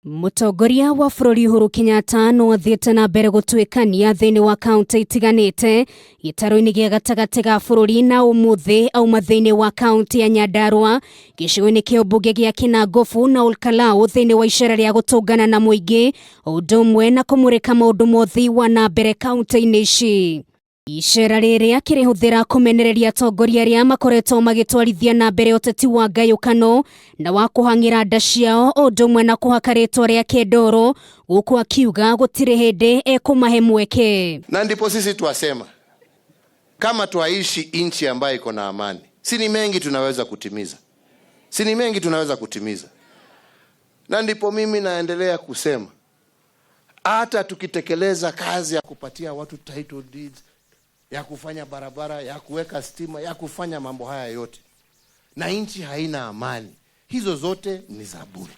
Mũtongoria wa bũrũri Uhuru Kenyatta no athiĩte na mbere gũtuĩkania thĩinĩ wa kaunti itiganĩte gĩtarũ-inĩ gĩa gatagatĩ ga bũrũri na ũmũthĩ auma thĩinĩ wa kaunti ya Nyandarua gĩcigo-inĩ kĩa ũmbunge gĩa Kinangofu na Olkalau thĩinĩ wa icera rĩa gũtũngana na mũingĩ o ũndũ ũmwe na kũmũrĩka maũndũ ma ũthii wa na mbere kaunti-inĩ ici. Icera rĩrĩ akĩrĩhũthĩra kũmenereria atongoria arĩa makoretwo magĩtwarithia na mbere ũteti wa ngayũkano na wa kũhang'ĩra nda ciao o ũndũ ũmwe na kũhaka rĩtwa rĩake ndoro gũkũ akiuga gũtirĩ hĩndĩ ekũmahe mweke. Na ndipo sisi twasema kama twaishi nchi ambayo iko na amani, si ni mengi tunaweza kutimiza, si ni mengi tunaweza kutimiza. Na ndipo mimi naendelea kusema hata tukitekeleza kazi ya kupatia watu title deeds, ya kufanya barabara, ya kuweka stima, ya kufanya mambo haya yote, na nchi haina amani, hizo zote ni za bure.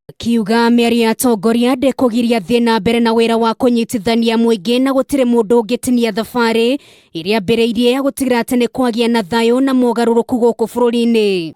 Akiuga mĩario ya atongoria ndĩkũgiria thiĩ na mbere na wĩra wa kũnyitithania mũingĩ na gũtirĩ mũndũ ũngĩtinia thabarĩ ĩrĩa ambĩrĩirie ya gũtigĩrĩra atĩ nĩ kwagĩa na thayũ na mogarũrũku gũkũ bũrũri-inĩ.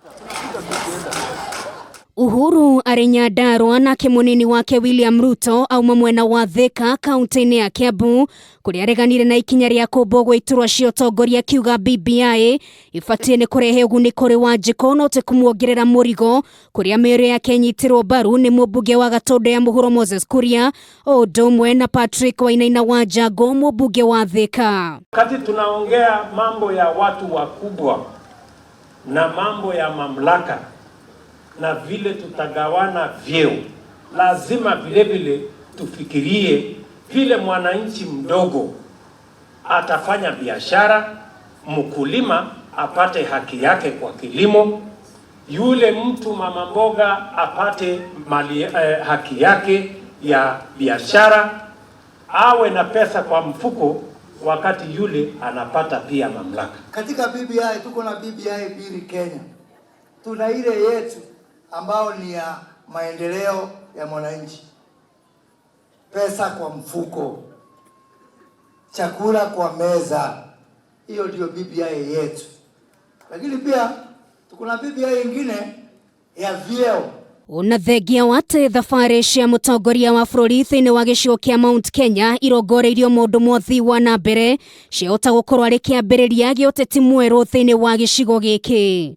Uhuru arĩ Nyandarua nake mũnini wake William Ruto auma mwena wa Thika kaunti-inĩ ya Kiambu kũrĩa areganire na ikinya rĩa kũmbwo gwa iturwa cia ũtongoria akiuga BBI ibatiĩ nĩ kũrehe ũguni kũrĩ Wanjikũ no ti kũmuongerera mũrigo kũrĩa mĩario yake ĩnyitirwo mbaru nĩ mũmbunge wa Gatũndũ ya Mũhuro Moses Kuria o ũndũ ũmwe na Patrick Wainaina wa Njango mũmbunge wa Thika. Wakati tunaongea mambo ya watu wakubwa na mambo ya mamlaka na vile tutagawana vyeo, lazima vile vile tufikirie vile mwananchi mdogo atafanya biashara, mkulima apate haki yake kwa kilimo, yule mtu mama mboga apate mali, haki yake ya biashara, awe na pesa kwa mfuko wakati yule anapata pia mamlaka. Katika BBI tuko na BBI mbili Kenya. Tuna ile yetu ambayo ni ya maendeleo ya mwananchi, pesa kwa mfuko, chakula kwa meza. Hiyo ndio BBI yetu, lakini pia tuko na BBI ingine ya vyeo. Ona thengia wa atĩ thabarĩ cia mũtongoria wa bũrũri thĩinĩ wa gĩcigo kĩa Mount Kenya irongoreirio maũndũ ma ũthii wa na mbere ciahota gũkorwo arĩ kĩambĩrĩria gĩa ũteti mwerũ thĩinĩ wa gĩcigo gĩkĩ.